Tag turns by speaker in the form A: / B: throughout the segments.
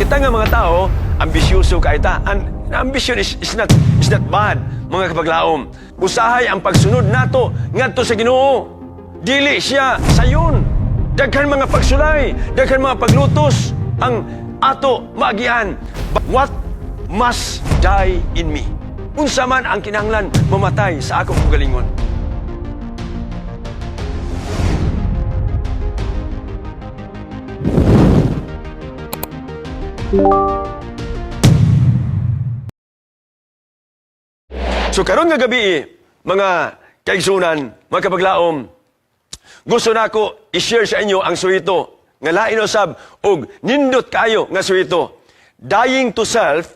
A: Kita nga mga tao, ambisyoso kay ta. And ambition is not bad, mga kapaglaom. Usahay ang pagsunod nato ngadto sa Ginoo, dili siya sayon. Daghan mga pagsulay, daghan mga paglutos ang ato maagian. But what must die in me? Unsa man ang kinahanglan mamatay sa akong kaugalingon? So karon nga gabi, mga kaigsunan, mga kapaglaom, gusto nako i-share sa inyo ang suhito nga lain usab og nindot kaayo nga suhito. Dying to self,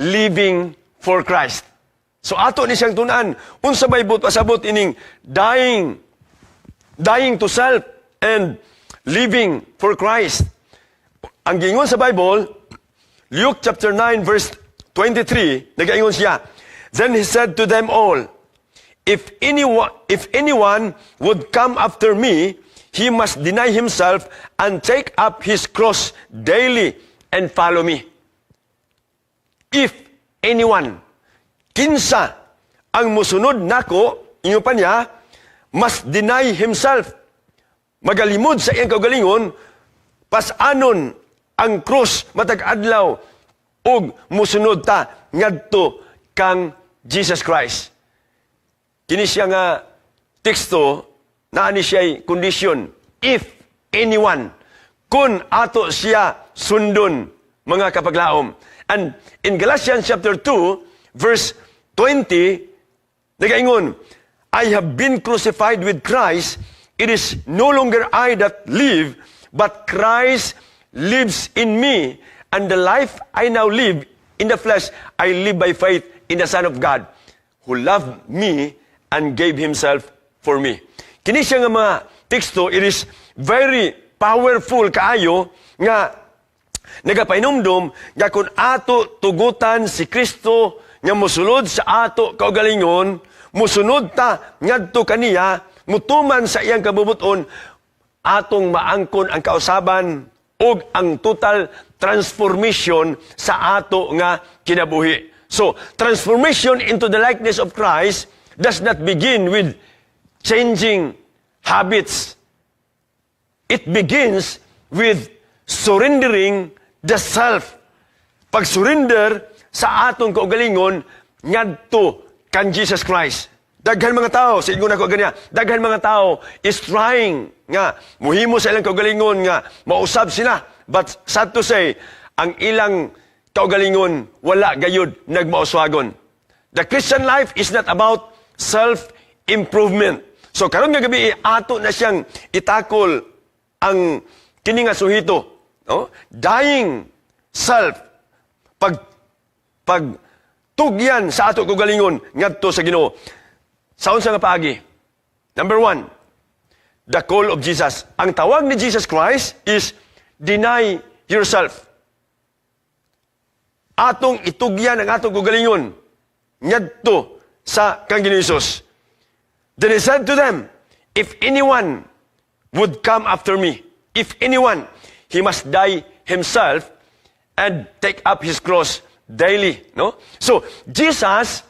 A: living for Christ. So ato ni siyang tun-an unsa bay buot pasabot ining dying to self and living for Christ. Ang giingon sa Bible, Luke chapter 9 verse 23, nagaingon siya, "Then he said to them all, If anyone would come after me, he must deny himself and take up his cross daily and follow me." If anyone, kinsa ang musunod nako, ingon pa niya, must deny himself. Magalimod sa iyang kaugalingon, pasanon ang krus matag adlaw ug musunod ta ngadto kang Jesus Christ. Kini siya nga teksto, naa ni siya kondisyon, if anyone, kun ato siya sundon, mga kapaglaom. And in Galatians chapter 2 verse 20, nagaingon, "I have been crucified with Christ. It is no longer I that live, but Christ lives in me. And the life I now live in the flesh, I live by faith in the Son of God, who loved me and gave Himself for me." Kini siya nga mga teksto, it is very powerful kaayo nga nagapainumdum nga kung ato tugutan si Kristo nga musulod sa ato kaugalingon, musunod ta ngadto kaniya, mutuman sa iyang kabubuton, atong maangkon ang kausaban ug ang total transformation sa ato nga kinabuhi. So, transformation into the likeness of Christ does not begin with changing habits. It begins with surrendering the self. Pag-surrender sa atong kaugalingon ngadto kan Jesus Christ. Daghan mga tao, sa ingon ako ganyan, daghan mga tao is trying nga muhimo sa ilang kaugalingon nga mausab sila. But sad to say, ang ilang kaugalingon wala gayud nagmauswagon. The Christian life is not about self-improvement. So karon nga gabi, ato na siyang itakol ang kini nga suhito, no? Dying self, pag tugyan sa ato kaugalingon ngadto sa Ginoo. Sa unsa nga paagi? Number one, the call of Jesus. Ang tawag ni Jesus Christ is deny yourself. Atong itugyan ang atong kaugalingon ngadto sa kang Ginoo Jesus. Then he said to them, "If anyone would come after me, if anyone, he must die himself and take up his cross daily." No? So, Jesus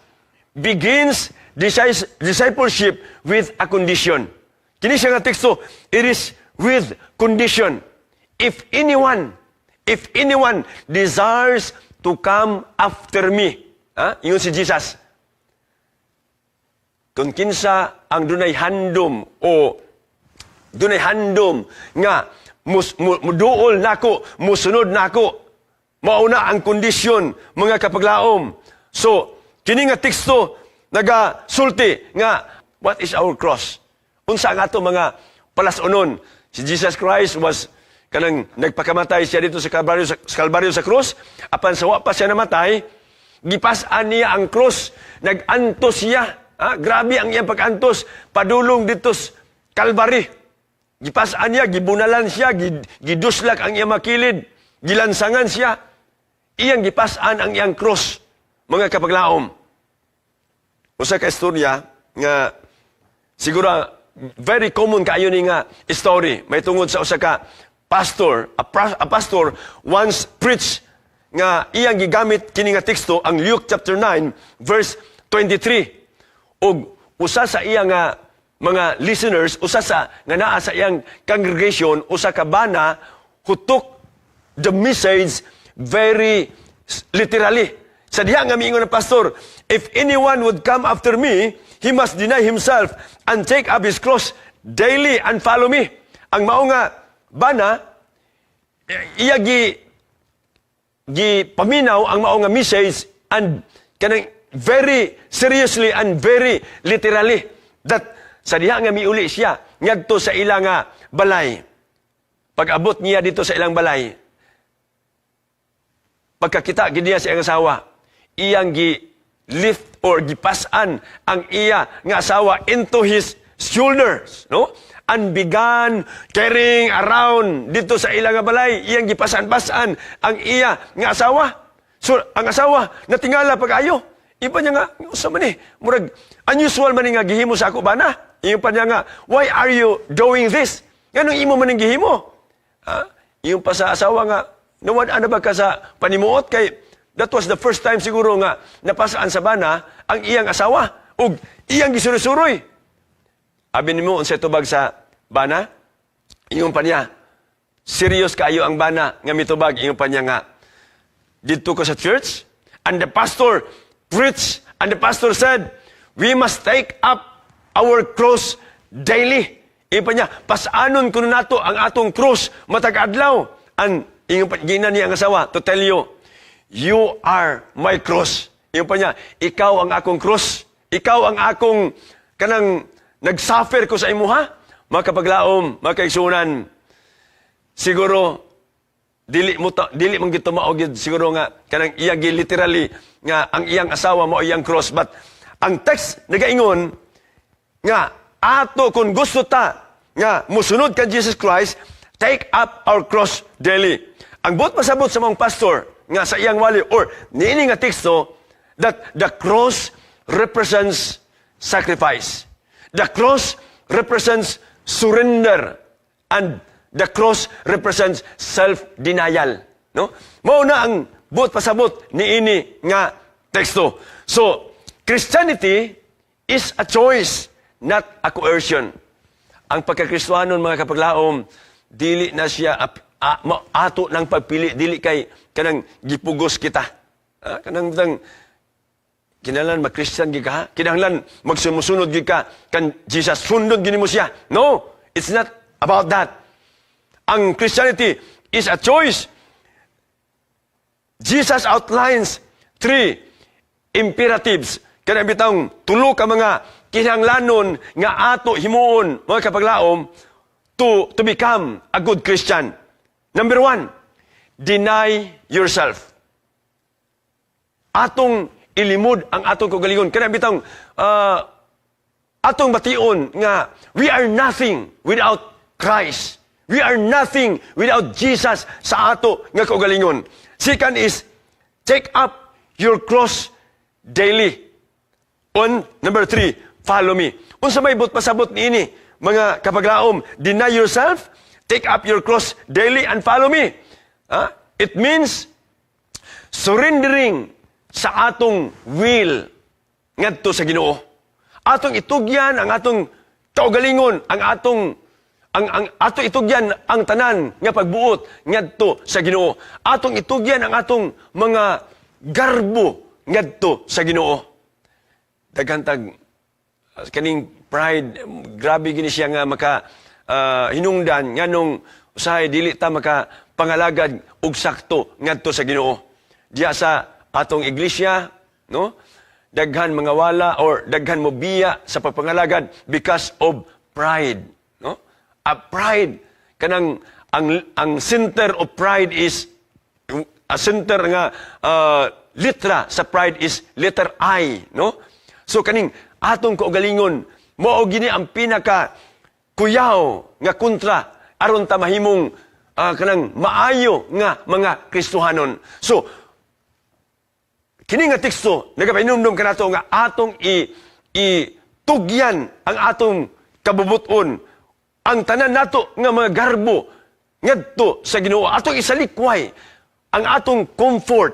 A: begins discipleship with a condition. Kini siya nga teksto, it is with condition. If anyone desires to come after me, ha? Ingon si Jesus, kung kinsa ang dunay handom o dunay handom nga muduol nako, musunod nako, mauna ang kondisyon, mga kapaglaom. So, kini nga teksto nagasulti nga what is our cross? Unsa ang ato mga palasunon? Si Jesus Christ was kanang nagpakamatay siya dito sa Kalbaryo sa krus, apan sa wa pa siya namatay, gipas-an niya ang krus, nag-antos siya. Ha? Grabe ang iyang pag-antos padulong dito sa Calvary. Gipas-an niya, gibunalan siya, giduslak ang iyang makilid, gilansangan siya. Iyang gipas-an ang iyang cross, mga kapaglaom. Usa ka istorya nga siguro very common kaayo ni nga story. May tungod sa usa ka pastor, a pastor once preached nga iyang gigamit kini nga teksto, ang Luke chapter 9 verse 23. Ug usa sa iya nga mga listeners, usa sa nga naa sa iyang congregation, usa ka bana who took the message very literally. Sa diha nga miingon ng pastor, "If anyone would come after me, he must deny himself and take up his cross daily and follow me." Ang mao nga bana, iya gi paminaw ang mao nga message and kanang very seriously and very literally, that sa diha nga miuli siya ngadto sa ila nga balay, pag-abot niya dito sa ilang balay, pagkakita gid niya sa iyang asawa, iyang gi lift or gipasan ang iya nga asawa into his shoulders, no, and began carrying around dito sa ilang nga balay. Iyang gipasan-pasan ang iya nga asawa. So ang asawa natingala pag-ayo. Iba niya nga, "Usa man ni? Murag unusual man ni nga gihimo sa ako bana." Ingon pa niya nga, "Why are you doing this? Nganong imo man ning gihimo?" Ha? Ingon pa sa asawa nga, "Nawad na ba ka sa panimuot?" Kay that was the first time siguro nga napasaan sa bana ang iyang asawa ug iyang gisuroy-suroy. Abi nimo unsay tubag sa bana? Ingon pa niya, serious kaayo ang bana nga mitubag, ingon pa niya nga, "Didto ko sa church and the pastor preached and the pastor said, 'We must take up our cross daily.' Ingon pa niya, 'Pasanon kuno nato ang atong cross matag adlaw.' And ingon pa, giingnan niya ang asawa, 'To tell you, you are my cross.' Ingon pa niya, 'Ikaw ang akong cross. Ikaw ang akong kanang nag-suffer ko sa imuha.'" Mga kapaglaom, mga kaigsuonan, siguro dili man gid mao gid siguro nga kanang iya gi literally nga ang iyang asawa mao iyang cross, but ang text nagaingon nga ato, kung gusto ta nga musunod kan Jesus Christ, take up our cross daily. Ang buot pasabot sa maong pastor nga sa iyang wali or niini nga teksto, that the cross represents sacrifice. The cross represents surrender and the cross represents self-denial. No? Mao na ang buot pasabot niini nga teksto. So, Christianity is a choice, not a coercion. Ang pagkakristohanon, mga kapaglaom, dili na siya ato ng pagpili, dili kay kanang gipugos kita. Ah, kanang tang kinahanglan mag-Christian gid ka, kinahanglan magsumusunod gid ka kan Jesus, sundon gini mo siya. No, it's not about that. Ang Christianity is a choice. Jesus outlines three imperatives. Kanang bitang tulo ka mga kinahanglanon nga ato himuon, mga kapaglaom, to become a good Christian. Number one, deny yourself. Atong ilimod ang atong kaugalingon. Kanang bitang atong bation nga we are nothing without Christ. We are nothing without Jesus sa ato nga kaugalingon. Second is take up your cross daily. On number three, follow me. Unsa may buot pasabot niini, mga kapaglaom? Deny yourself, take up your cross daily and follow me. Ha? It means surrendering sa atong will ngadto sa Ginoo. Atong itugyan ang atong kaugalingon, ang ato itugyan ang tanan nga pagbuot ngadto sa Ginoo. Atong itugyan ang atong mga garbo ngadto sa Ginoo. Daghan tag kaning pride, grabe gini siya nga maka hinungdan nganong usahay dili ta maka pangalagad og sakto ngadto sa Ginoo. Diya sa atong iglesia, no? Daghan mga wala or daghan mo biya sa pagpangalagad because of pride, no? A pride, kanang ang center of pride is a center nga litra sa pride is letter I, no? So kaning atong kaugalingon mao gini ang pinaka kuyaw nga kontra aron ta mahimong kanang maayo nga mga Kristohanon. So kini nga teksto nagapahinumdom kanato nga atong i itugyan ang atong kabubuton, ang tanan nato nga mga garbo ngadto sa Ginoo. Atong isalikway. Ang atong comfort,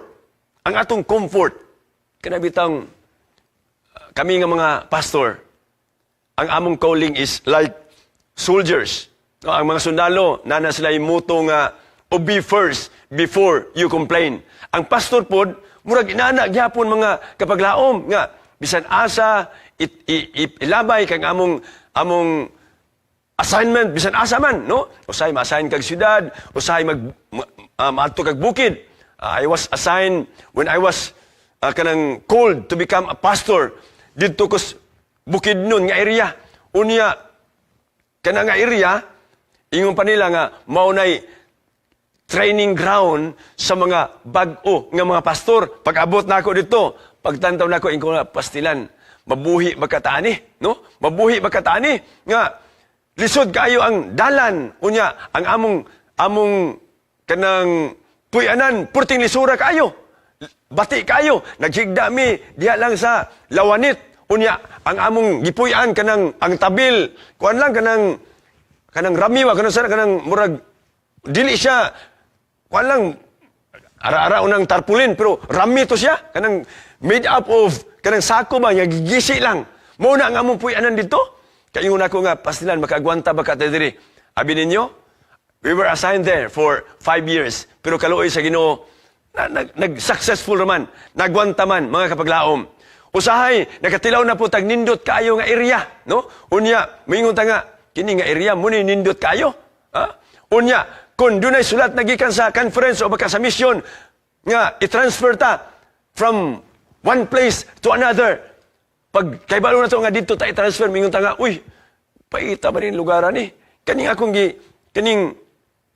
A: ang atong comfort, kana bitang kami nga mga pastor, ang among calling is like soldiers. No, ang mga sundalo, naa na sila motto nga "Obey first before you complain." Ang pastor pod, murag inana gyapon, mga kapaglaom, nga bisan asa ilabay kang among among assignment, bisan asa man, no? Usahay ma-assign kag syudad, usahay maadto kag bukid. I was assigned when I was kanang called to become a pastor didto ko Bukidnon nga area. Unya kana nga area, ingon pa nila nga mao nay training ground sa mga bag-o nga mga pastor. Pag-abot nako didto, pagtantaw nako, ingon nga, "Pastilan, mabuhi ba ka ta ani?" No? Mabuhi ba ka ta ani? Nga lisod kaayo ang dalan. Unya, ang among among kanang puy-anan, purting lisura kaayo. Bati kaayo. Naghigda mi diha lang sa Lawanit. Unya, ang among gipuy-an kanang ang tabil, kuan lang kanang kanang rami wa kanang sana kanang murag dili siya kuan lang, ara-ara unang tarpaulin, pero rami to siya, kanang made up of kanang sako ba nga gigisi lang. Mao na ang among puy-anan didto. Kaingon ako nga, "Pastilan, makaagwanta ba ka diri?" Abi ninyo, we were assigned there for 5 years, pero kaluoy sa Ginoo, na, nag, nag-successful raman, nagwanta man, mga kapaglaom. Usahay nakatilaw na po tag nindot kaayo nga area, no? Unya moingon ta nga kini nga area mo ni nindot kaayo, ha? Unya kung dunay sulat na gikan sa conference o baka sa mission nga i-transfer ta from one place to another, pag kaybalo na to nga didto ta i-transfer, mingon ta nga, "Uy, paita ba rin lugaran ni kaning akong gi kaning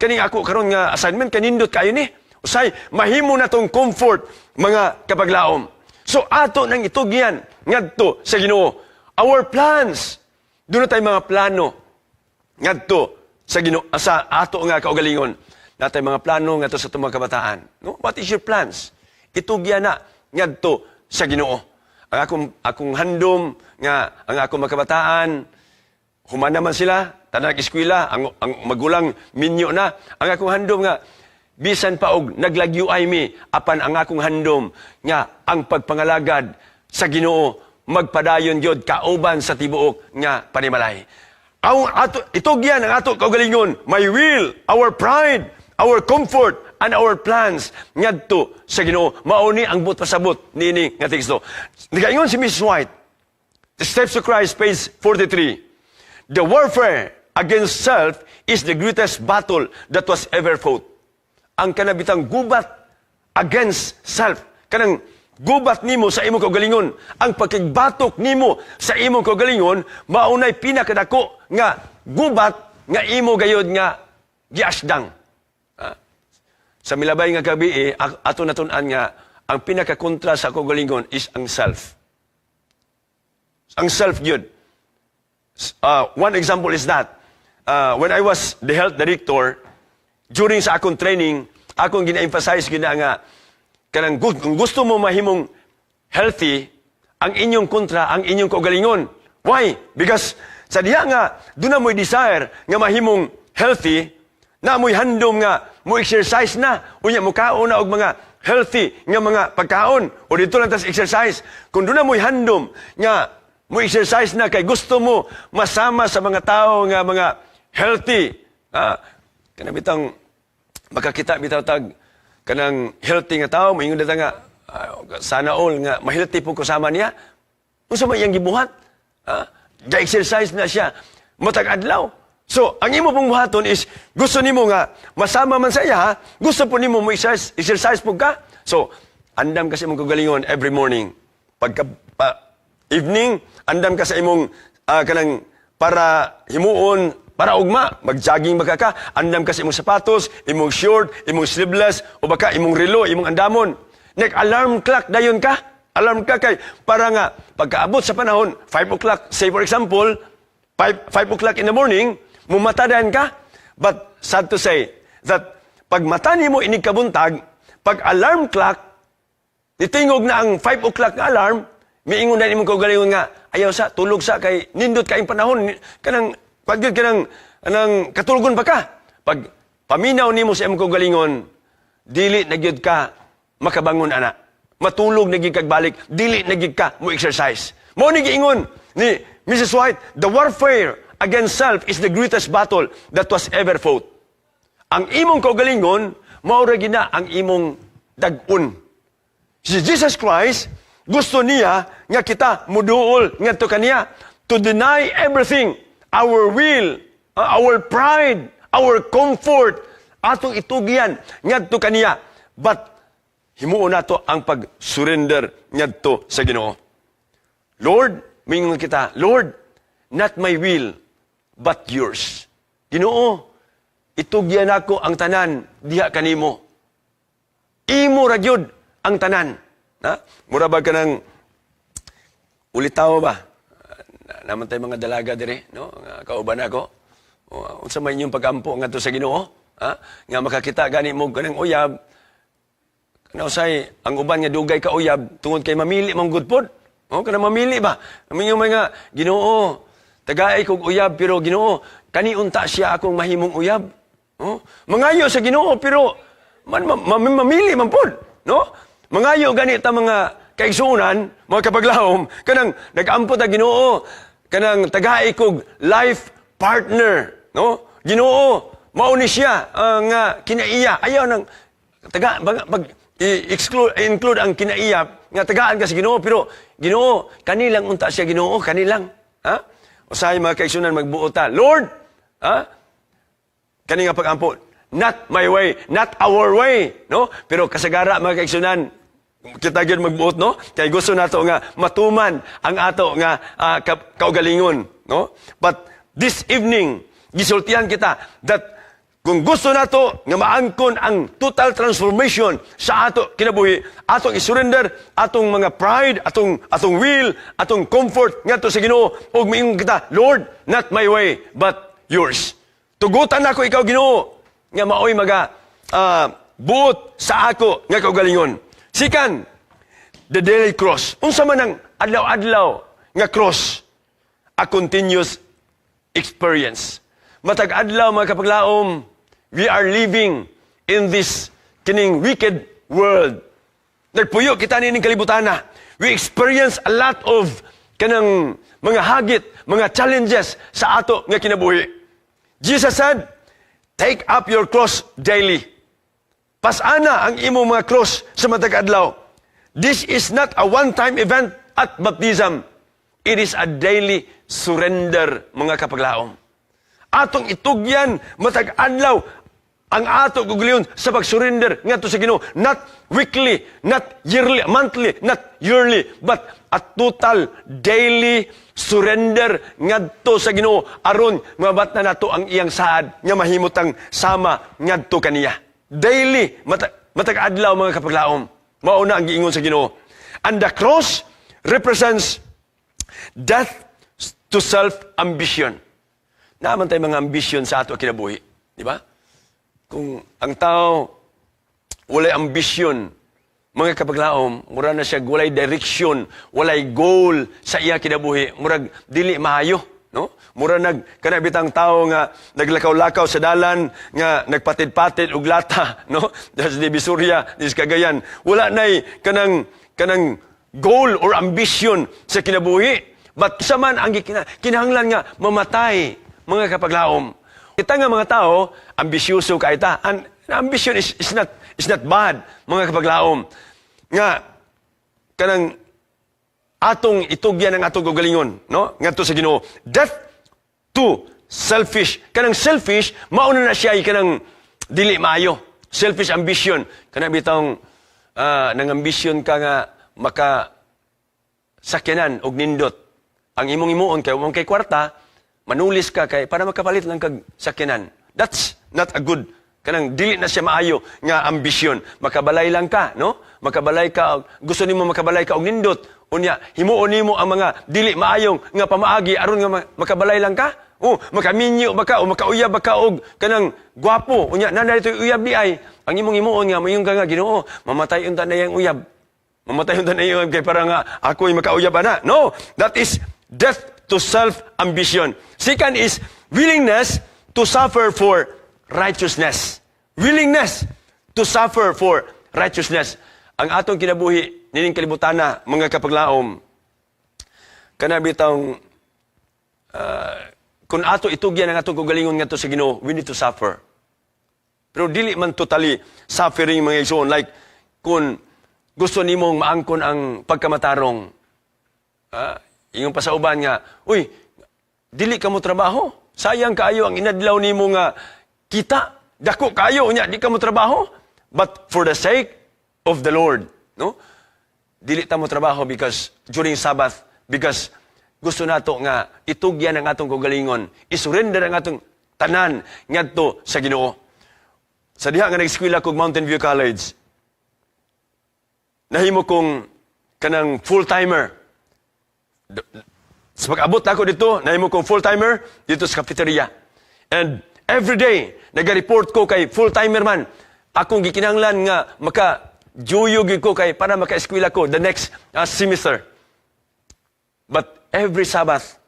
A: kaning ako karon nga assignment, kanindot kayo ni." Usay mahimo na tong comfort, mga kapaglaom. So ato nang itugyan ngadto sa Ginoo our plans. Duna tay mga plano ngadto sa Ginoo, sa ato nga kaugalingon. Naa tay mga plano ngadto sa atong mga kabataan, no? What is your plans? Itugyan na ngadto sa Ginoo. Ang akong akong handom nga ang akong mga kabataan, human naman sila tanan eskwela, ang magulang minyo na. Ang akong handom nga bisan pa og naglagyo ay mi, apan ang akong handom nga ang pagpangalagad sa Ginoo magpadayon gyud kauban sa tibuok nga panimalay. Ang ato itugyan ang ato kaugalingon, my will, our pride, our comfort and our plans ngadto sa Ginoo. Mao ni ang buot pasabot niini nga teksto. Nagaingon si Mrs. White, The Steps to Christ, page 43: "The warfare against self is the greatest battle that was ever fought." Ang kanabitang gubat against self, kanang gubat nimo sa imong kaugalingon, ang pagkigbatok nimo sa imong kaugalingon, mao nay pinakadako nga gubat nga imo gayod nga giasdang. Ha? Sa milabay nga gabi, ato natun-an nga ang pinakakontra sa kaugalingon is ang self. Ang self gyud. One example is that when I was the health director, during sa akong training, akong gina-emphasize gina nga kanang kung gusto mo mahimong healthy, ang inyong kontra, ang inyong kaugalingon. Why? Because sa diha nga duna mo'y desire nga mahimong healthy, na mo'y handom nga mo exercise na, unya mo kaon na og mga healthy nga mga pagkaon, o didto lang tas exercise. Kung duna mo'y handom nga mo exercise na kay gusto mo masama sa mga tao nga mga healthy, kana bitang makakita bitaw tag kanang healthy nga tao, moingon ta nga, "Sana all nga ma-healthy po ko sama niya. Unsa man iyang gibuhat? Ga-exercise na siya matag adlaw." So, ang imo pong buhaton is gusto nimo nga masama man sa iya, ha? Gusto po nimo mo exercise, exercise po ka. So, andam ka sa imong kaugalingon every morning. Pagka pa, evening, andam ka sa imong kanang para himuon para ugma, mag-jogging ba ka, andam ka sa imong sapatos, imong short, imong sleeveless, o baka imong relo, imong andamon. Nag-alarm clock dayon ka. Alarm clock kay para nga pagkaabot sa panahon, 5 o'clock, say for example, 5 o'clock in the morning, mumata dayon ka. But sad to say that pag mata nimo inig kabuntag, pag alarm clock, nitingog na ang 5 o'clock nga alarm, miingon na imong kaugalingon nga, "Ayaw sa, tulog sa, kay nindot kaayong panahon, kanang, pag kanang, kanang katulgon pa ka." Pag paminaw nimo sa imong kaugalingon, Dili na gyud ka makabangon ana. Matulog na gyud kag balik, dili na gyud ka mo exercise. Mao ni giingon ni Mrs. White, "The warfare against self is the greatest battle that was ever fought." Ang imong kaugalingon, mao ra gyud na ang imong dag-on. Si Jesus Christ, gusto niya nga kita muduol ngadto kaniya to deny everything, our will, our pride, our comfort, atong itugyan ngadto kaniya. But himuon nato ang pag-surrender ngadto sa Ginoo. "Lord," mingon kita, "Lord, not my will, but yours." Ginoo, itugyan ako ang tanan diha kanimo. Imo ra gyud ang tanan. Ha? Mura ba kanang ulitaw ba? Naman tayo mga dalaga dire, no? Nga kauban ako. O, unsa may inyong pagampo ngadto sa Ginoo? Ha? Nga makakita gani mo kanang uyab, kana usay ang uban nga dugay ka uyab tungod kay mamili man gud pod. O kana mamili ba? Mingon mga, "Ginoo, tagay kog uyab, pero Ginoo, kani unta siya akong mahimong uyab." Oh, mangayo sa Ginoo pero man, mamili man pod, no? Mangayo gani ta, mga kaigsuonan, mga kapaglahom, kanang nag-ampo ta, "Ginoo, kanang tagay kog life partner," no? "Ginoo, mao ni siya nga kinaiya." Ayaw nang taga bag, pag i-exclude, include ang kinaiya nga tagaan ka sa Ginoo, pero "Ginoo, kanilang unta siya, Ginoo, kanilang." Ha? Usahay, mga kaigsuonan, magbuot ta. "Lord," ha? Kani nga pag-ampo, not my way, not our way, no? Pero kasagara, mga kaigsuonan, kita gyud magbuot, no? Kay gusto nato nga matuman ang ato nga kaugalingon, no? But this evening, gisultihan kita that kung gusto nato nga maangkon ang total transformation sa ato kinabuhi, atong isurrender atong mga pride, atong will, atong comfort ngadto sa Ginoo ug miingon kita, "Lord, not my way, but yours." Tugutan nako ikaw, Ginoo, nga maoy maga buot sa ako nga kaugalingon. Second, the daily cross. Unsa man ang adlaw-adlaw nga cross? A continuous experience. Matag adlaw, mga kapaglaom, we are living in this kining wicked world. Nagpuyo kita nining kalibutan na. We experience a lot of kanang mga hagit, mga challenges sa ato nga kinabuhi. Jesus said, "Take up your cross daily." Pasana ang imong mga cross sa matag adlaw. This is not a one-time event at baptism. It is a daily surrender, mga kapaglaom. Atong itugyan matag adlaw ang ato kaugalingon sa pag-surrender ngadto sa Ginoo. Not weekly, not yearly, monthly, not yearly, but a total daily surrender ngadto sa Ginoo aron mabat na nato ang iyang saad nga mahimutang sama ngadto kaniya. Daily, matag adlaw, mga kapaglaom. Mao na ang giingon sa Ginoo. And the cross represents death to self-ambition. Naa man tay mga ambisyon sa ato kinabuhi, di ba? Kung ang tao walay ambisyon, mga kapaglaom, mura na siya walay direction, walay goal sa iya kinabuhi, murag dili maayo, no? Mura nag kana bitang tao nga naglakaw-lakaw sa dalan nga nagpatid-patid og lata, no? Sa Divisoria, dis Cagayan. Wala nay kanang goal or ambition sa kinabuhi. But sa man ang kinahanglan nga mamatay, mga kapaglaom. Kita nga mga tao, ambisyoso kay ta. And ambition is not bad, mga kapaglaom. Nga kanang atong itugyan ang atong kaugalingon, no? Ngadto sa Ginoo. Death to selfish. Kanang selfish, mauna na siya ay kanang dili maayo. Selfish ambition. Kanang bitong nang ambisyon ka nga maka sakyanan og nindot. Ang imong himuon kay wa kay kwarta, manulis ka kay para makapalit lang kag sakyanan. That's not a good, kanang dili na siya maayo nga ambisyon. Makabalay lang ka, no? Makabalay ka, gusto nimo makabalay ka og nindot. Unya, himuon nimo ang mga dili maayong nga pamaagi aron nga makabalay lang ka. Oh, makaminyo ba ka o makauyab ba ka og kanang gwapo. Unya, naa dito'y uyab di ay. Ang imong himuon nga moingon ka nga, "Ginoo, mamatay unta na yang uyab. Mamatay unta na yung uyab kay para nga ako'y makauyab ana." No, that is death to self-ambition. Second is willingness to suffer for righteousness. Willingness To suffer for righteousness. Ang atong kinabuhi nining kalibutana, mga kapaglaom, kana bitang kung ato itugyan ang atong kaugalingon ngadto sa Ginoo, we need to suffer. Pero dili man totally suffering, mga igsoon, like kung gusto nimong maangkon ang pagkamatarong, ingon pa sa uban nga, "Uy, dili ka mo trabaho. Sayang kaayo ang inadlaw nimo nga kita. Dako kaayo nya, di ka mo trabaho." But for the sake of the Lord, no? Dili ta mo trabaho because during Sabbath, because gusto nato nga itugyan ang atong kaugalingon, isurrender ang atong tanan ngadto sa Ginoo. Sa diha nga nag-eskwela kog Mountain View College, nahimo kong kanang full-timer. Sa pag-abot ako dito, nahimo kong full-timer dito sa cafeteria. And every day, nag-report ko kay full-timer man. Akong gikinahanglan nga maka juyo gyud ko kay para maka-eskwela ko the next semester. But every Sabbath,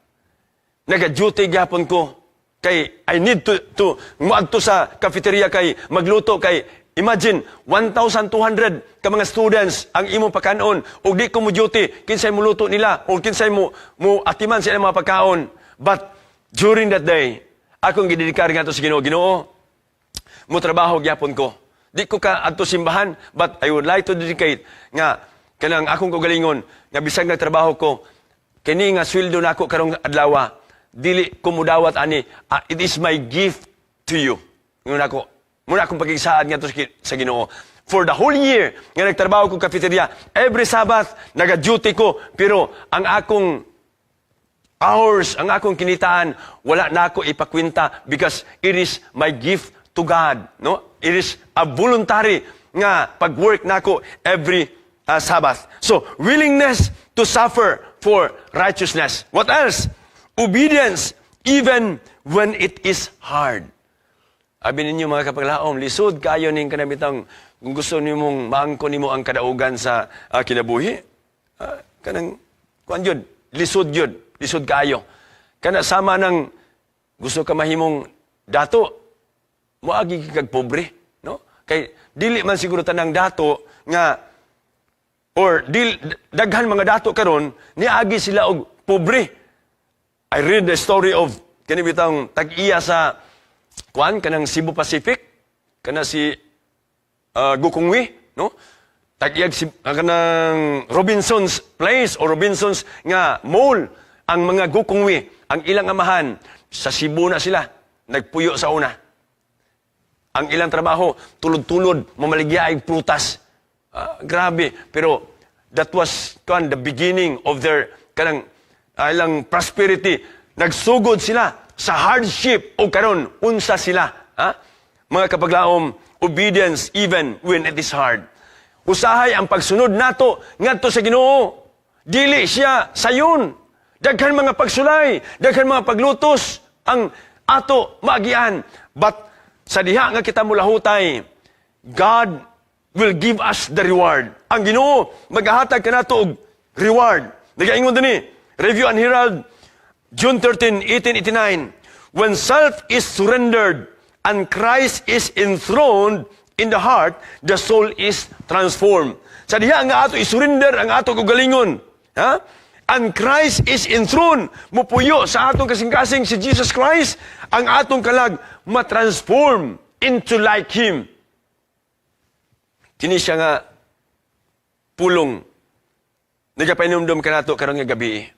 A: naga-duty gyapon ko kay I need to moadto sa cafeteria kay magluto, kay imagine, 1,200 ka mga students ang imong pakanon ug di ko mo duty, kinsay mo luto nila o kinsay mo atiman sa ilang mga pagkaon? But during that day, akong gidedikar ngadto sa Ginoo. "Ginoo, mo trabaho gyapon ko. Di ko ka adto simbahan, but I would like to dedicate nga kanang akong kaugalingon nga bisag nagtrabaho ko, kini nga sweldo nako karong adlaw, dili ko mudawat ani. It is my gift to you." Ingon ako muna akong pagigsaad ngadto sa Ginoo. For the whole year nga nagtrabaho ko cafeteria, every Sabbath naga-duty ko, pero ang akong hours, ang akong kinitaan, wala na ako ipakwenta because it is my gift to God, no? It is a voluntary nga pag-work nako every Sabbath. So, willingness to suffer for righteousness. What else? Obedience even when it is hard. Abi ninyo, mga kapaglaom, lisod kayo ning kanabitang kung gusto nimong maangkon nimo ang kadaugan sa kinabuhi. Kanang kuan jud, lisod jud, lisod kayo. Kana sama ng gusto ka mahimong dato, moagi kag pobre, no? Kay dili man siguro tanang dato nga or dil, daghan mga dato karon niagi sila og pobre. I read the story of kani bitang tag-iya sa kuan, kanang Cebu Pacific, kana si Gokongwei, no? Tag-iyag si kanang Robinson's Place or Robinson's nga mall, ang mga Gokongwei, ang ilang amahan sa Cebu na sila nagpuyo sa una. Ang ilang trabaho, tulod-tulod, mamaligya ay prutas. Grabe. Pero that was kuan, the beginning of their kanang ilang prosperity. Nagsugod sila sa hardship o karon unsa sila. Ha? Mga kapaglaom, obedience even when it is hard. Usahay ang pagsunod nato ngadto sa Ginoo, dili siya sayon. Daghan mga pagsulay, daghan mga paglutos ang ato maagian. But sa diha nga kita mulahutay, God will give us the reward. Ang Ginoo maghahatag kanato og reward. Nagaingon dinhi, Review and Herald, June 13, 1889, "When self is surrendered and Christ is enthroned in the heart, the soul is transformed." Sa diha nga ato isurrender ang ato kaugalingon, ha? And Christ is enthroned, mupuyo sa atong kasing-kasing si Jesus Christ, ang atong kalag matransform into like Him. Kini siya nga pulong nagapainumdum kanato karong nga gabi.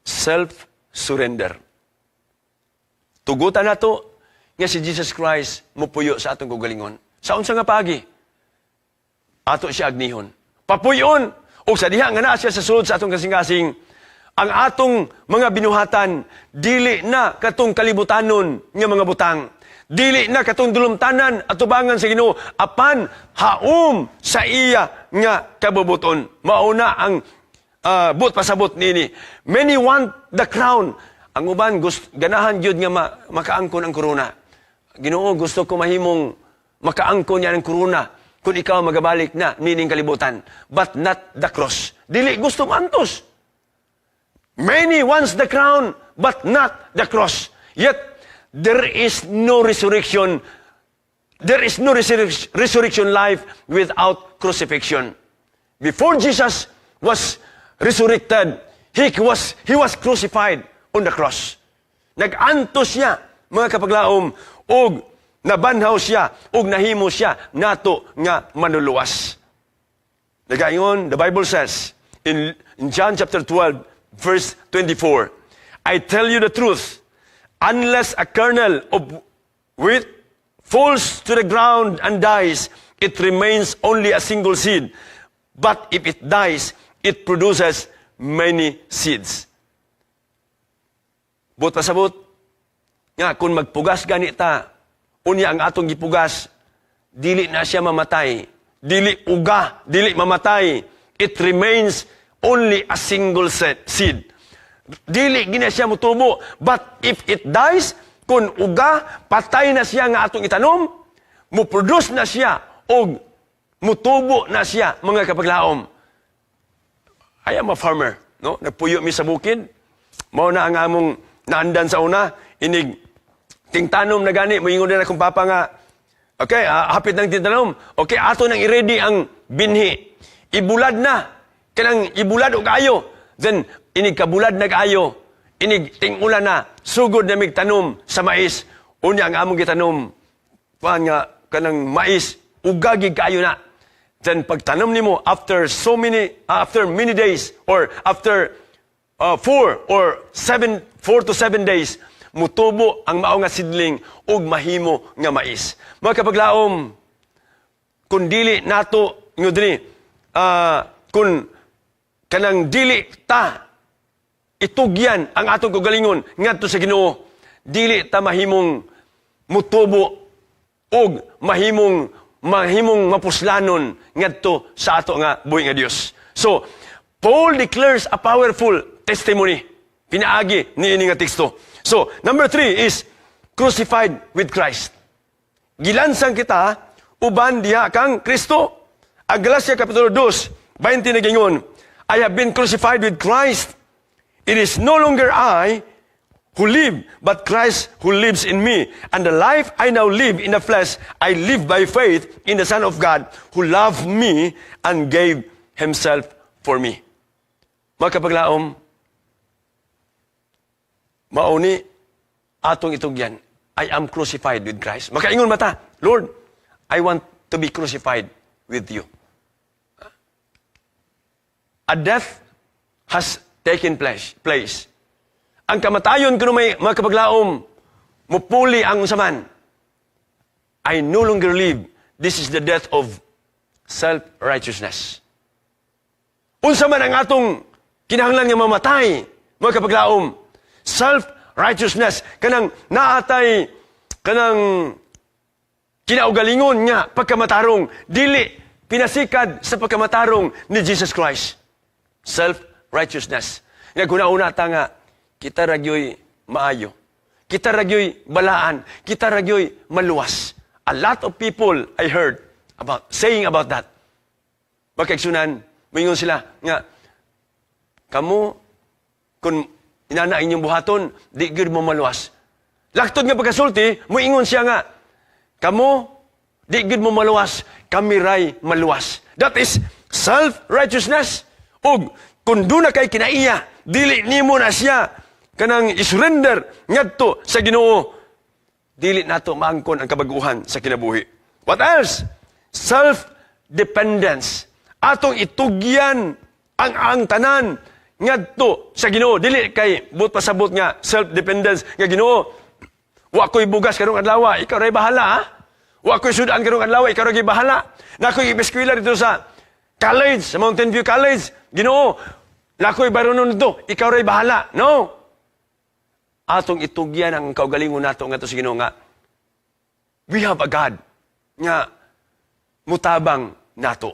A: Self-surrender. Tugutan nato nga si Jesus Christ mupuyo sa atong kaugalingon. Sa unsa nga paagi? Ato siya agnihon. Papuyon! O sa diha nga naa siya sa sulod sa atong kasing-kasing, ang atong mga binuhatan, dili na katong kalibutanon nga mga butang. Dili na katong dulumtanan at tubangan sa Ginoo apan haom sa iya nga kabubuton. Mauna ang buot pasabot nini. Many want the crown. Ang uban gusto, ganahan gyud nga makaangkon ang korona. "Ginoo, gusto ko mahimong makaangkon niya ng korona kung ikaw magabalik na nining kalibutan." But not the cross. Dili gusto mantos. Many wants the crown, but not the cross. Yet, there is no resurrection There is no resurrection life without crucifixion. Before Jesus was resurrected, he was crucified on the cross. Nag-antos siya, mga kapaglaom, og nabanhaw siya, og nahimo siya nato nga manluluwas. Nagaingon, the Bible says, in John chapter 12, verse 24, "I tell you the truth, unless a kernel of wheat falls to the ground and dies, it remains only a single seed. But if it dies, it produces many seeds." Buot pasabot nga kung magpugas gani ta, unya ang atong gipugas, dili na siya mamatay. Dili uga, dili mamatay. It remains only a single seed. Dili gina siya mutubo. But if it dies, kung uga, patay na siya nga atong itanom, muproduce na siya og mutubo na siya, mga kapaglaom. I am a farmer, no? Nagpuyo mi sa bukid. Mao na ang among naandan sa una, inig tingtanom na gani, moingon din akong papa nga, "Okay, hapit ng tingtanom. Okay, ato nang i-ready ang binhi. Ibulad na. Kanang ibulad og ayo." Then inig kabulad nag-ayo, inig ting-ulan na, sugod na mig tanom sa mais. Unya ang among gitanom, kuan nga kanang mais, uga gyud kaayo na. Then pagtanom nimo after many days or after 4 to 7 days, mutubo ang mao nga seedling ug mahimo nga mais. Mga kapaglaom, kung dili nato nga dili, kung kanang dili ta itugyan ang atong kaugalingon ngadto sa Ginoo, dili ta mahimong mutubo ug mahimong mapuslanon ngadto sa ato nga buhi nga Dios. So, Paul declares a powerful testimony pinaagi niini nga teksto. So, number three is crucified with Christ. Gilansang kita uban diha kang Kristo. Ang Galacia Kapitulo 2, 20 nagingon, "I have been crucified with Christ. It is no longer I who live, but Christ who lives in me. And the life I now live in the flesh, I live by faith in the Son of God who loved me and gave Himself for me." Mga kapaglaom, mauni atong itugyan, I am crucified with Christ. Makaingon man ta, "Lord, I want to be crucified with you." A death has taken place. Ang kamatayon kuno may mga kapaglaom, mupuli ang unsaman. I no longer live. This is the death of self-righteousness. Unsa man ang atong kinahanglan nga mamatay, mga kapaglaom? Self-righteousness. Kanang naatay, kanang kinaugalingon nga pagkamatarong, dili pinasikad sa pagkamatarong ni Jesus Christ. Self-righteousness. Nga guna-una ta nga, kita ragyoy maayo. Kita ragyoy balaan. Kita ragyoy maluwas. A lot of people I heard about saying about that. Pagkaigsunan, moingon sila nga, "Kamo, kung inana inyong buhaton, di gyud mo maluwas." Laktod nga pagkasulti, moingon siya nga, "Kamo, di gyud mo maluwas, kami ray maluwas." That is self-righteousness. Ug kung duna kay kinaiya, dili nimo na siya kanang isurrender ngadto sa Ginoo. Dili nato maangkon ang kabaguhan sa kinabuhi. What else? Self-dependence. Atong itugyan ang tanan ngadto sa Ginoo. Dili kay buot pasabot nga self-dependence nga, "Ginoo, wa ko'y bugas karong adlaw, ikaw ray bahala ha. Wa ko'y sudan karong adlaw, ikaw ray bahala. Na ako'y eskwela dito sa college, sa Mountain View College. Ginoo, na ako'y baronon dito, ikaw ray bahala." No. Atong itugyan ang kaugalingon nato ngadto sa Ginoo nga we have a God nga mutabang nato.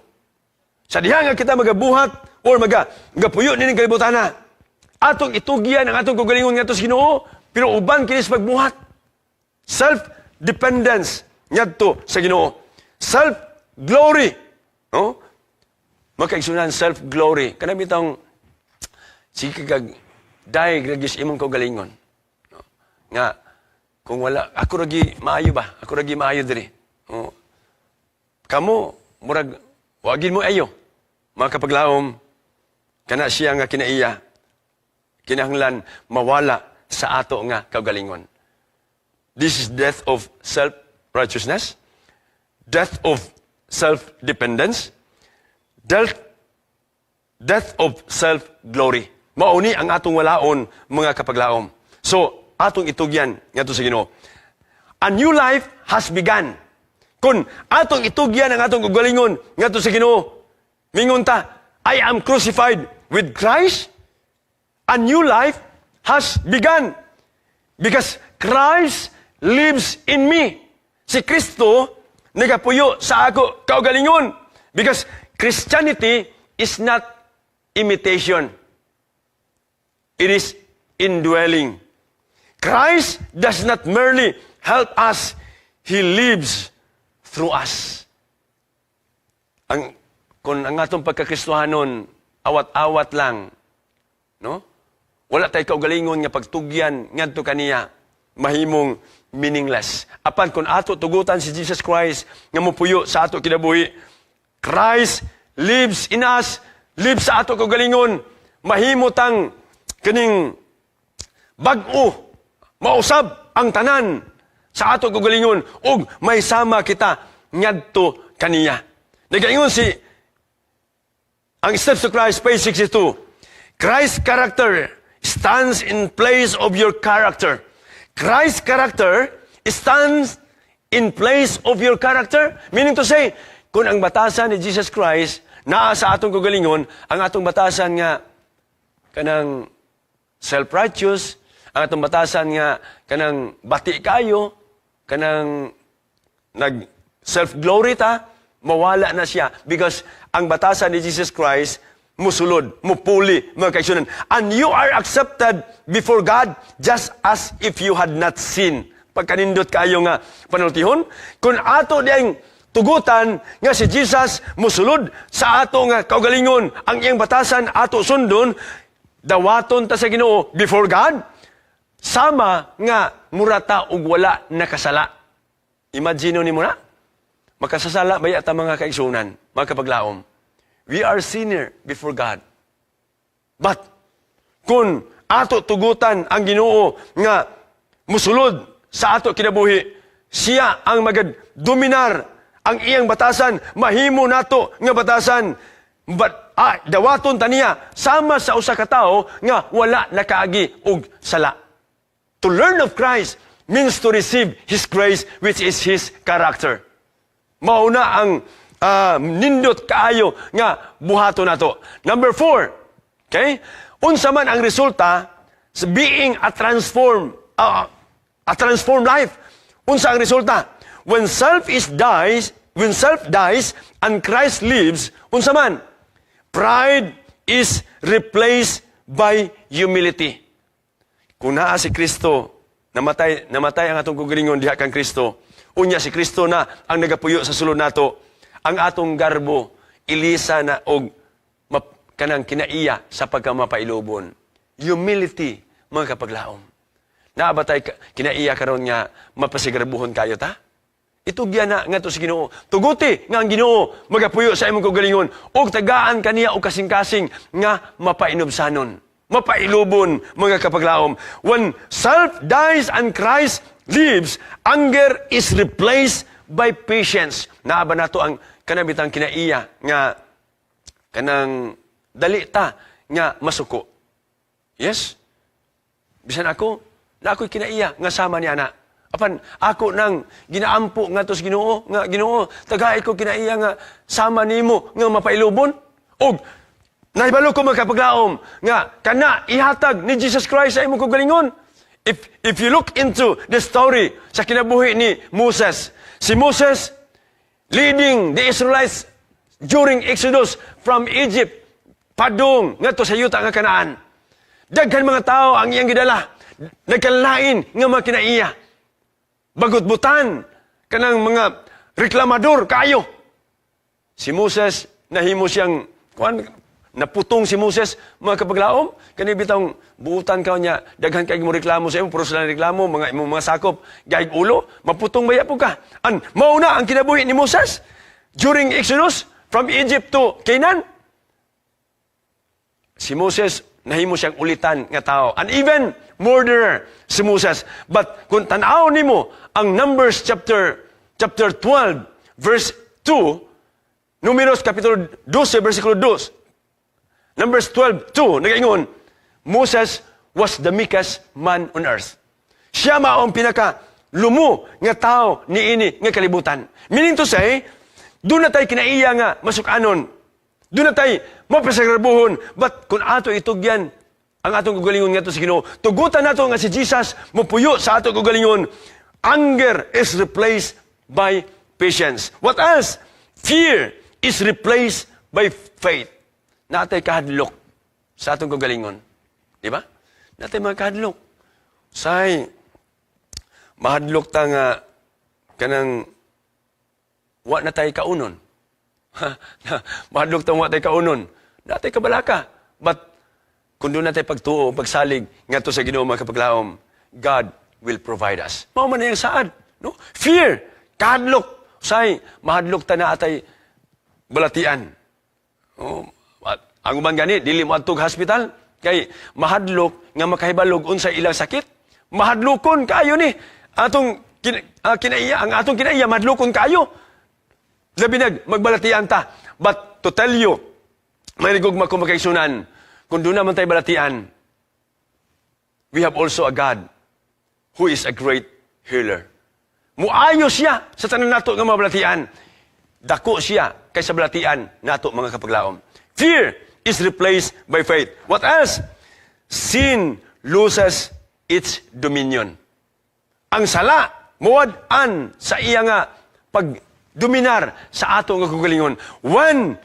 A: Sa diha nga kita magabuhat or magapuyo nining kalibutana, atong itugyan ang atong kaugalingon ngadto sa Ginoo, pero uban kini sa pagbuhat. Self-dependence ngadto sa Ginoo. Self-glory, no? Makaigsunan, self-glory. Kanang bitong sige kag dai sa imong kaugalingon. No? Nga kung wala ako ragi maayo ba? Ako ragi maayo diri. Oh. Kamo, murag, wagin mo ayo. Mga kapaglaom, kana siya nga kinaiya, kinahanglan mawala sa ato nga kaugalingon. This is death of self-righteousness, death of self-dependence, death of self-glory. Mauni ang atong walaon, mga kapaglaom. So, atong itugyan ngadto sa Ginoo. A new life has begun. Kung atong itugyan ang atong kaugalingon ngadto sa Ginoo, mingon ta, "I am crucified with Christ." A new life has begun. Because Christ lives in me. Si Kristo nagapuyo sa ako kaugalingon. Because Christianity is not imitation. It is indwelling. Christ does not merely help us, He lives through us. Kung ang atong pagkakristohanon, awat-awat lang, no? Wala tay kaugalingon nga pagtugyan ngadto kaniya, mahimong meaningless. Apan kung ato tugutan si Jesus Christ nga mopuyo sa ato kinabuhi, Christ lives in us, lives sa ato kaugalingon, mahimo tang kaning bag-o, mausab ang tanan sa ato kaugalingon ug may sama kita ngadto kaniya. Nagaingon si ang Steps to Christ, page 62, "Christ's character stands in place of your character." Christ's character stands in place of your character. Meaning to say, kung ang batasan ni Jesus Christ naa sa atong kaugalingon, ang atong batasan nga kanang self-righteous, ang atong batasan nga kanang bati kayo, kanang nag self-glory ta, mawala na siya because ang batasan ni Jesus Christ musulod, mupuli, mga kaigsuonan. And you are accepted before God just as if you had not sinned. Pagkanindot kayo nga panultihon, kung ato diyang tugutan nga si Jesus musulod sa ato nga kaugalingon, ang iyang batasan ato sundon, dawaton ta sa Ginoo before God, sama nga murata og wala nakasala. Imagine nimo na, makasasala ba ta, mga kaigsuonan, mga kapaglaom? We are sinner before God. But kung ato tugutan ang Ginoo nga musulod sa ato kinabuhi, siya ang magdominar, ang iyang batasan, mahimo nato nga batasan. But dawaton ta niya sama sa usa ka tawo nga wala nakaagi og sala. To learn of Christ means to receive His grace, which is His character. Mauna ang nindot kaayo nga buhato nato. Number 4, okay? Unsa man ang resulta sa being a transformed life? Unsa ang resulta? When self dies and Christ lives, unsa man? Pride is replaced by humility. Kung naa si Kristo, namatay, namatay ang atong kaugalingon diha kang Kristo. Unya si Kristo na ang nagapuyo sa sulod nato. Ang atong garbo, ilisa na og kanang kinaiya sa pagkamapailubon. Humility, mga kapaglaom. Naa ba tay kinaiya karon nga mapasigarbuhon kayo ta? Itugyan na ngadto sa Ginoo. Tuguti nga ang Ginoo magapuyo sa imong kaugalingon ug tagaan kaniya og kasing-kasing nga mapainubsanon, mapailubon, mga kapaglaom. When self dies and Christ lives, anger is replaced by patience. Naa ba nato ang kanabitang kinaiya nga kanang dali ta nga masuko? Yes? Bisan ako, na ako'y kinaiya nga sama ni ana. Apan ako nang ginaampo nga sa Ginoo nga, "Ginoo, tagay ko kinaiya nga sama nimo nga mapailubon." Og nahibalo ko, mga kapaglaom, nga kana ihatag ni Jesus Christ sa imong kaugalingon. If you look into the story sa kinabuhi ni Moses, si Moses leading the Israelites during Exodus from Egypt padung ngadto sa yuta nga Kanaan. Daghan mga tao ang iyang gidala. Nagkalain nga mga kinaiya. Bagot-butan kanang mga reklamador kayo. Si Moses nahimo siyang kuan, naputong si Moses, mga kapaglaom. Kani bitong buutan ka niya, daghan kay mo reklamo sa imo, puro sila reklamo, mga imong mga sakop, gaig ulo, maputong baya po ka. An mao na ang kinabuhi ni Moses. During Exodus, from Egypt to Canaan, si Moses, nahimo siyang ulitan nga tao. And even murderer si Moses. But kung tanaw nimo ang Numbers chapter 12 verse 2, Numeros kapitulo 12 versikulo 2, Numbers 12:2, nagaingon, "Moses was the meekest man on earth." Siya mao ang pinaka lumo nga tao niini nga kalibutan. Meaning to say, duna tay kinaiya nga masukanon. Duna tay mapasagarbuhon. But kung ato itugyan ang atong kaugalingon ngadto sa Ginoo, tugutan nato nga si Jesus mopuyo sa atong kaugalingon, anger is replaced by patience. What else? Fear is replaced by faith. Naa tay kahadlok sa atong kaugalingon. Di ba? Naa tay mga kahadlok. Say, mahadlok ta nga kanang wa na tay kaunon. Mahadlok ta wa tay kaunon. Naa tay kabalaka. But kung duna tay pagtuo, pagsalig ngadto sa Ginoo, mga kapaglaom, God will provide us. Mao man ang saad, no? Fear, kahadlok. Say, mahadlok ta naa tay balatian. Oh, at ang uban gani dili mo adtog hospital kay mahadlok nga makahibalog unsa ilang sakit. Mahadlokon kaayo ni atong kinaiya, ang atong kinaiya mahadlokon kaayo. Labi nag magbalatian ta. But to tell you, may gugma ko makaigsuonan, kung duna man tay balatian, we have also a God who is a great healer. Muayo siya sa tanan nato nga mga balatian. Dako siya kaysa balatian nato, mga kapaglaom. Fear is replaced by faith. What else? Sin loses its dominion. Ang sala, muwad-an sa iya nga pagdominar sa ato nga kaugalingon. When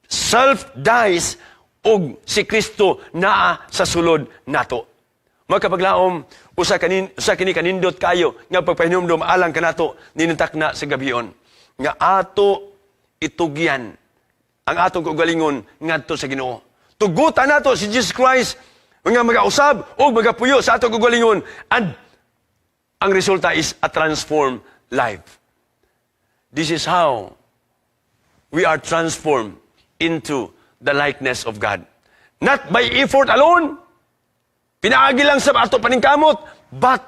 A: self dies, ug si Kristo naa sa sulod nato. Mga kapaglaom, usa kini kanindot kayo nga pagpahinumdom alang kanato ninintakna sa gabion nga ato itugyan ang atong kaugalingon ngadto sa Ginoo. Tugutan nato si Jesus Christ nga magausab o magapuyo sa atong kaugalingon, and ang resulta is a transformed life. This is how we are transformed into the likeness of God. Not by effort alone, pinaagi lang sa ato paningkamot, but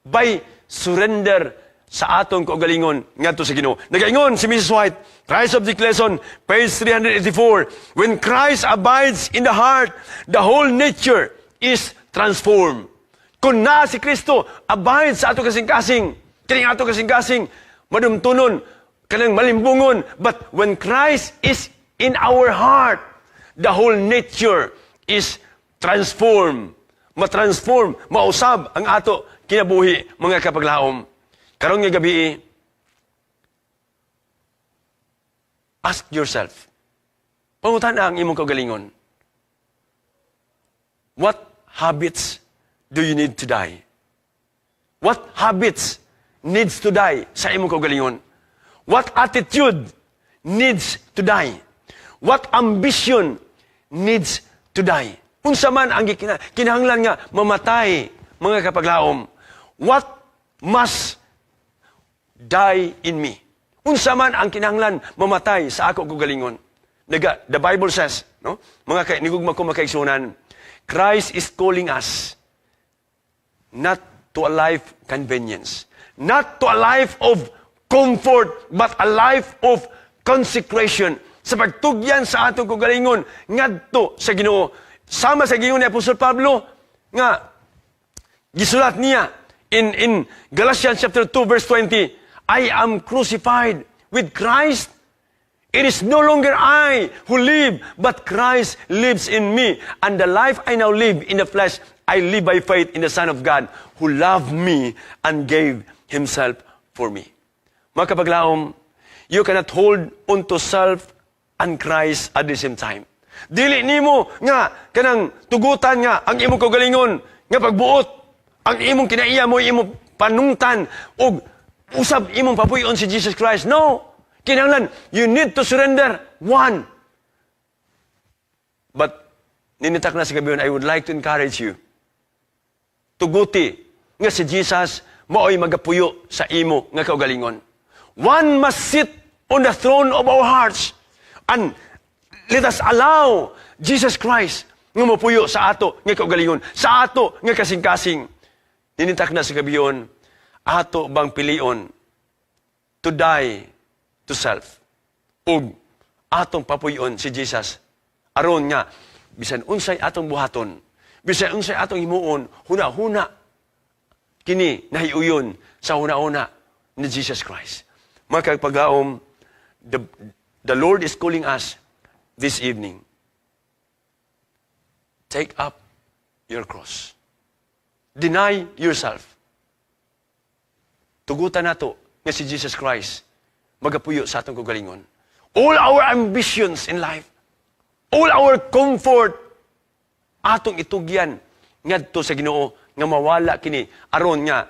A: by surrender sa atong kaugalingon ngadto sa Ginoo. Nagaingon si Mrs. White, Christ Object Lesson, page 384, "When Christ abides in the heart, the whole nature is transformed." Kung naa si Kristo abides sa ato kasing-kasing, kining ato kasing-kasing, madumtunon, kanang malimbungon, but when Christ is in our heart, the whole nature is transformed. Ma-transform, mausab ang ato kinabuhi, mga kapaglaom. Karon nga gabi, ask yourself, pangutan ang imong kaugalingon, what habits do you need to die? What habits needs to die sa imong kaugalingon? What attitude needs to die? What ambition needs to die? Unsa man ang kinahanglan nga mamatay, mga kapaglaom? What must die in me? Unsa man ang kinahanglan mamatay sa ako kaugalingon? The Bible says, no? Mga kay nigugma ko makaigsuonan, Christ is calling us not to a life convenience, not to a life of comfort, but a life of consecration. Sa pagtugyan sa atong kaugalingon ngadto sa Ginoo. Sama sa giingon ni Apostol Pablo nga gisulat niya in Galatians chapter 2 verse 20, "I am crucified with Christ. It is no longer I who live, but Christ lives in me. And the life I now live in the flesh, I live by faith in the Son of God who loved me and gave Himself for me." Mga kapaglaom, you cannot hold onto self and Christ at the same time. Dili nimo nga kanang tugutan nga ang imong kaugalingon nga pagbuot, ang imong kinaiya mo imong panungtan ug usab imong papuy-on si Jesus Christ. No. Kinahanglan you need to surrender one. But ninitak na sa gabi, I would like to encourage you. Tuguti nga si Jesus maoy magapuyo sa imo nga kaugalingon. One must sit on the throne of our hearts. And let us allow Jesus Christ nga mopuyo sa ato nga kaugalingon, sa ato nga kasing-kasing. Ninintak na sa gabion, ato bang pilion to die to self? Ug atong papuyon si Jesus aron nga bisan unsay atong buhaton, bisan unsay atong himuon, huna-huna kini nahiuyon sa huna-huna ni Jesus Christ. Mga kapaglaom, the Lord is calling us this evening. Take up your cross. Deny yourself. Tugutan nato nga si Jesus Christ magapuyo sa atong kaugalingon. All our ambitions in life, all our comfort, atong itugyan ngadto sa Ginoo nga mawala kini aron nga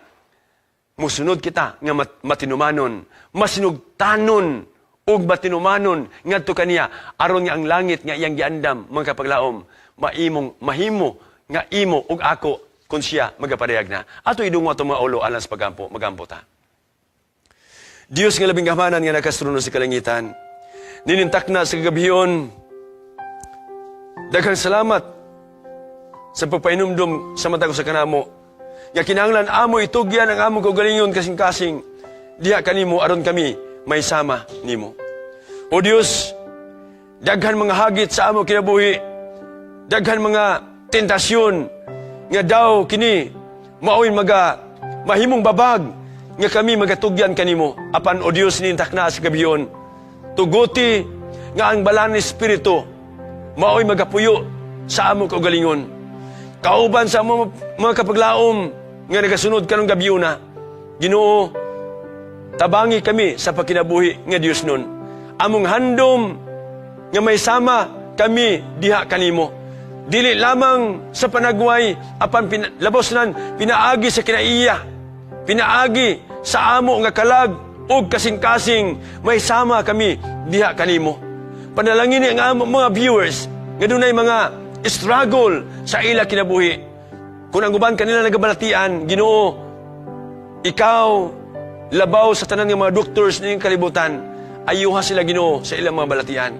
A: musunod kita nga matinumanon, masinugtanon ug matinumanon ngadto kaniya aron nga ang langit nga iyang giandam, mga kapaglaom, maimong mahimo nga imo ug ako kung siya magapadayag na. Ato idungo atong mga ulo alang sa pagampo, magampo ta. Diyos nga labing gamhanan nga nakatrono sa kalangitan, ninintak na sa kagabion, daghang salamat sa pagpainumdum sa matag usa kanamo nga kinahanglan amo itugyan ang among kaugalingon, kasing-kasing, diha kanimo aron kami may sama nimo. O Dios, daghan mga hagit sa amo kinabuhi, daghan mga tentasyon nga daw kini maoy maga mahimong babag nga kami magatugyan kanimo. Apan, O Dios, nintak na sa gabion, tuguti nga ang Balaan Espiritu maoy magapuyo sa amo kaugalingon kauban sa amo mga kapaglaom nga nagasunod karong gabiuna. Ginoo, tabangi kami sa pagkinabuhi nga Dios nun. Among handom nga may sama kami diha kanimo, dili lamang sa panagway, apan labos nan pinaagi sa kinaiya, pinaagi sa amo nga kalag ug kasing-kasing, may sama kami diha kanimo. Panalangin ang amo mga viewers nga dunay mga struggle sa ila kinabuhi. Kung ang uban kanila nagabalatian, Ginoo, ikaw labaw sa tanan nga mga doctors ning kalibutan, ayuha sila, Ginoo, sa ilang mga balatian.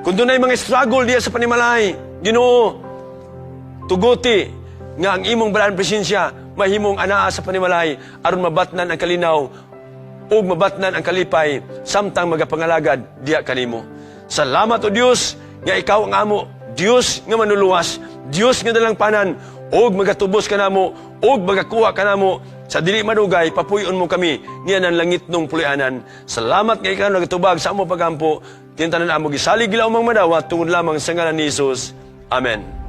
A: Kung dunay mga struggle diya sa panimalay, Ginoo, tuguti nga ang imong balaan presensya mahimong anaa sa panimalay aron mabatnan ang kalinaw ug mabatnan ang kalipay samtang magapangalagad diha kanimo. Salamat, O Dios, nga ikaw ang amo Dios nga manluluwas, Dios nga dalangpanan, ug magatubos kanamo ug magakuha kanamo sa dili madugay papuyon mo kami niya ng langitnong puloy-anan. Salamat nga ikaw nagatubag sa amo pagampo. Kintanan amo gisalig gilaumang madawat tungod lamang sa ngalan ni Jesus. Amen.